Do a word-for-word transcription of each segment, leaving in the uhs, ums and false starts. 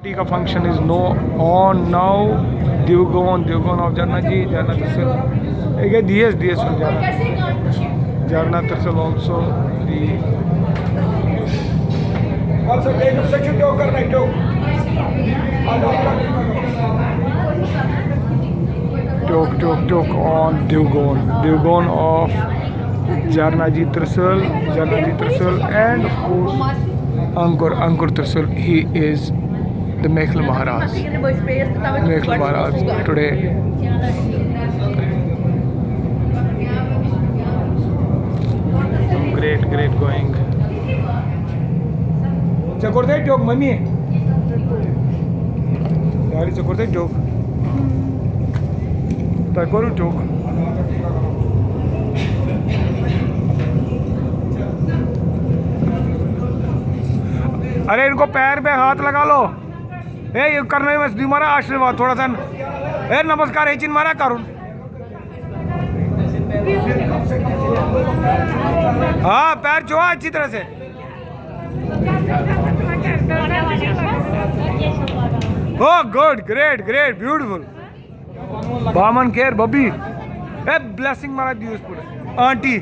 Ka function is no on now. Divgon, Divgon of Jharna ji, Jharna Trisal. Again, yes, yes, from Jharna. Jharna Trisal also the. Tok, tok, tok on Divgon. Divgon of Jharna ji Trisal, Jharna ji Trisal, and of course Ankur, Ankur Trisal. He is the Mekhla Maharaj. Mekhla Maharaj today. Great, great going. ژےٚ کوٚرتھے ٹیوٚک مٔمی؟ Daddy, ژےٚ کوٚرتھے ٹیوٚک؟ تۄہہِ کوٚروٕ ٹیوٚک؟ अरे इनको पैर पे हाथ लगा लो। اے، یہِ کرنٲیِو اَسہِ، دِیِو مارا آشیٖرواد تھوڑا سا۔ اے، نمسکار ہیٚچھِن مارا کرُن۔ ہاں، پیر چھُوا اچھی طرح سے؟ Oh, good, great, great, beautiful. بامن خیر ببی۔ اے، بلیسنگ مارا دیوس پور۔ آنٹی۔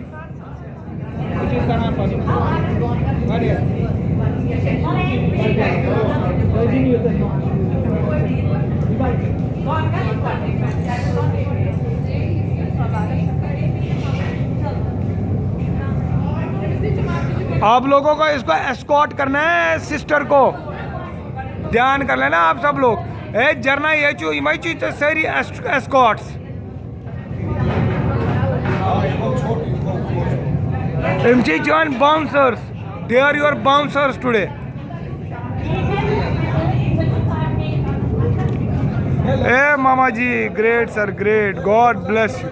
آپ لوگوں کو اس کو اسکارٹ کرنا ہے سسٹر کو۔ ध्यान कर लेना आप सब लोग। اے جرنا، یہ چھُ، یِمے چھِ ژےٚ سٲری ایس-، ایسکارٹس۔ یِم چھِ چٲنۍ bouncers. They are your bouncers today. اے ماما جی، great sir, great. God bless you.